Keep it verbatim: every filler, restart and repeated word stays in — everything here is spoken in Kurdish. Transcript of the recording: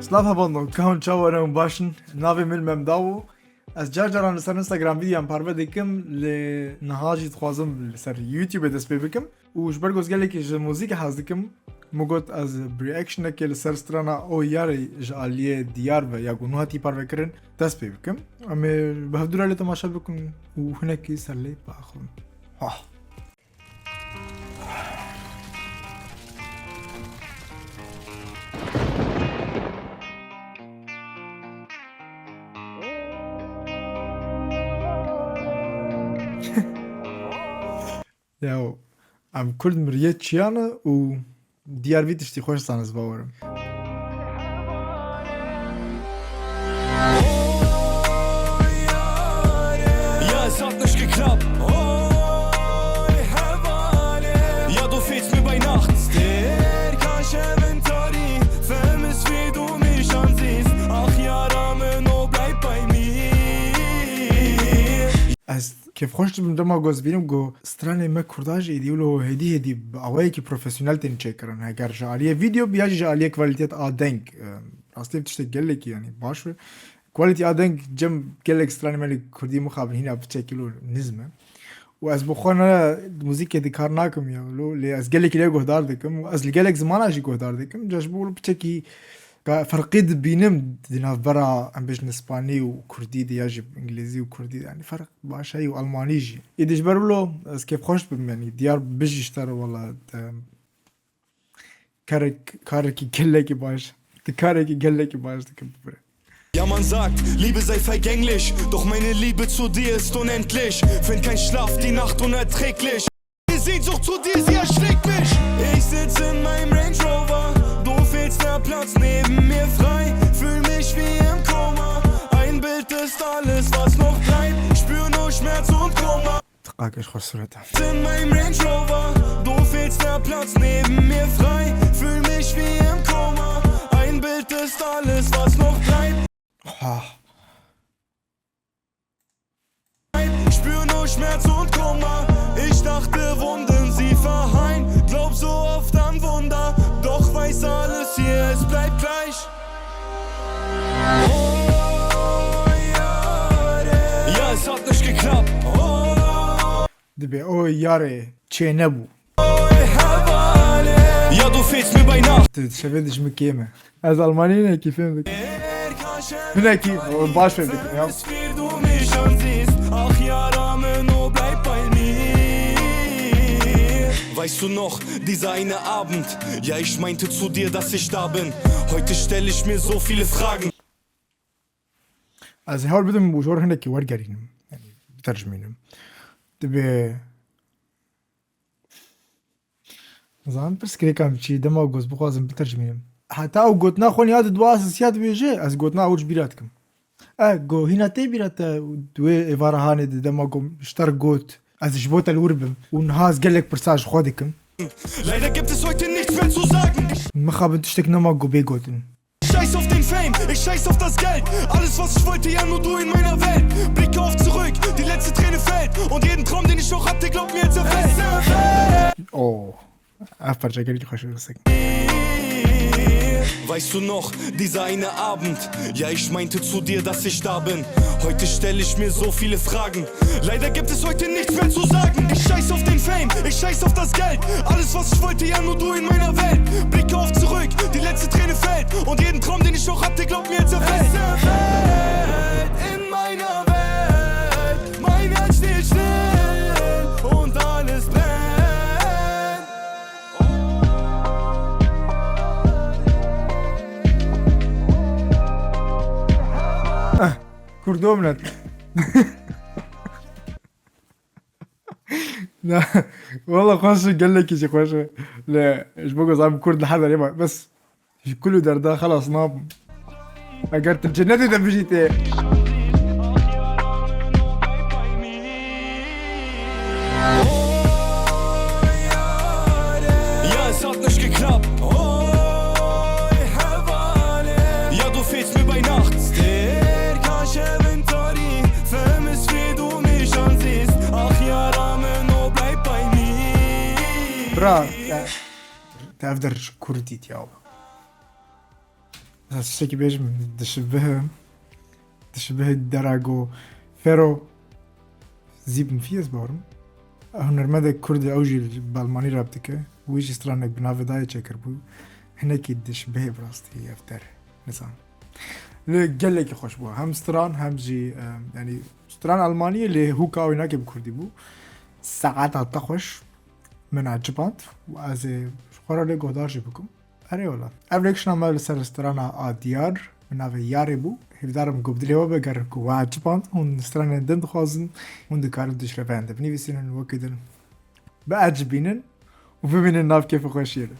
Silav hevalno, ka hûn çawa ne, hûn baş in? Navê min Memda bû. Ez car caran li ser Instagram vîdeoyan parve dikim, lê niha jî dixwazim li ser YouTube dest pê bikim. Û ji ber ku ez gelekî ji muzîkê hez dikim, min got ez bi reactionekê li ser strana O Yarê ji aliyê Diyar ve ya ku nû hatî parvekirin dest pê bikim. Em ê bi hevdû re lê temaşe bikin û hinekî ser lê biaxivin. Ha. Ya, em Kurd miriyê çiya ne û Diyar vî tiştî xweş zane, ez bawer im. Ja, es hat nicht geklappt. Oi, Hevale. Ja, du fehlst mir bei Nacht. Stêr ka şevin tarî, femis wie du mich ansiehst. Ach, yara min, oh, bleib bei mir. Ez kêfxweş dibim dema ku ez dibînim ku stranê me kurda jî êdî wilo hêdî hêdî bi awayekî profesyonel tên çêkirin. Heger ji aliyê vîdeo bi ya jî ji aliyê kwalîtiyet a deng, e, rastî ev tiştek gelekî, yanî, baş be. Kwalîtî a deng cem gelek stranê me li kurdî mixabin hîna piçekî wilo nizm e. Û ez bi xwe ne muzîkê di kar nakim ya wilo, lê ez gelekî lê guhdar dikim û ez li gelek zimana jî guhdar dikim. Ca ji bo wilo piçekî Ka ferqê dibînim di navbera, em bêjin, spanî û kurdî de ya jî îngilîzî û kurdî de, yanî ferq baş heye û almanî jî. Êdî ji ber wilo ez kêfxweş dibim, yanî Diyar bijî ji te re, wela te karek-, karekî gelekî baş, tu karekî gelekî baş dikî, bibire. Ja, man sagt, Liebe sei vergänglich, doch meine Liebe zu dir ist unendlich. Find kein Schlaf, die Nacht unerträglich. Die Sehnsucht zu dir, sie erschlägt mich. Ich sitz in meinem Range Rover, du fehlst der Platz neben mir frei. Fühl mich wie im Koma, ein Bild ist alles, was noch bleibt. Spür nur Schmerz und Kummer. Tiqak ez xweş sûret e. In meinem Range Rover, du fehlst der Platz neben mir frei. Fühl mich wie im Koma, ein Bild ist alles, was noch bleibt. Ha. Spür nur Schmerz und Kummer. Ich dachte, Wunden sie verheilen. Glaub so oft an Wunder, doch weiß, alles hier, es bleibt gleich. Oh, ja, ja, es hat nicht geklappt. Oh. Dibê o yarê çê nebû. Ja, du fehlst mir bei Nacht. Tu şevê dijmi kêm e. Ez Almanî hinekî fêm dikim. Hinekî baş fêm dikim ya. Weißt du noch, dieser eine Abend? Ja, ich meinte zu dir, dass ich da bin. Heute stell ich mir so viele Fragen. Ez ê hewl bidim û ji we re hinekî wergerînim. Yanî bitercimînim. Dibê Nizanim pirsgirêka min çi ye, dema ku ez bixwazim bitercimînim. Heta ew gotina xwe niha di dua sisiya dibêje, ez gotina ew ji bîra dikim. E, go hîna tê bîra te wê êvara hanê de dema ku ji te re got, ez ji bo te li wir bim. Û niha ez gelek pirsa ji xwe dikim. Leider gibt es heute nichts mehr zu sagen. Mixabin tiştek nema ku bê gotin. Scheiß auf den Fame, ich scheiß auf das Geld. Alles, was ich wollte, ja nur du in meiner Welt. Blicke oft zurück, die letzte Träne fällt. Und jeden Traum, den ich noch hatte, glaub mir, zerfällt. Oh. Ev parça gelekî xweş e, rizq. Weißt du noch, dieser eine Abend? Ja, ich meinte zu dir, dass ich da bin. Heute stell ich mir so viele Fragen. Leider gibt es heute nichts mehr zu sagen. Ich scheiß auf den Fame, ich scheiß auf das Geld. Alles, was ich wollte, ja nur du in meiner Welt. Blicke oft zurück, die letzte Träne fällt. Und jeden Traum, den ich noch hatte, glaub mir, zerfällt. Es zerfällt in meiner Welt. Mein Herz steht still und alles brennt. Ah, Kurdo milet. Na, wala xweş e, gelekî jî xweş e. Lê ji bo ku ez em Kurd li her derê me, bes ji kul û derda xelas nabim. Eger tu cenetê de bijî tê. Ja, es hat nicht geklappt. Oi, Hevale. Ja, du fehlst mir bei Nacht. Stêr ka şevin tarî, femis wie du mich ansiehst. Ach, yara min, oh, bleib bei mir. Bra, te, te ev der ji kurdî diya. Ez tiştekî bêjim, dişibih, dişibih dera go Fero Sieben Vier ez barim. Hunermendek Kurd e, ew jî bi Almanî rap dike. Wî jî stranek bi navê dayê çêkiribû. Hinekî dişibihê bi rastî ev der. Nizanim. Lê gelekî xweş bû. Hem stran hem jî, e, yanî stran Almanî ye lê hûka wî nake bi Kurdî bû. Saeta te xweş. Min eciband û ez ê ji xwe re lê guhdar jî bikim. Erê wala. Ev rêkişna me li ser strana a diyar bi navê Yarê bû. Hêvdar im ku bi dilê we be, ger ku we eciband, hûn stranên din dixwazin, hûn dikarin di şireveyên de binivîsînin, wekî din biecibînin û bimînin nav kêf û xweşiyê de.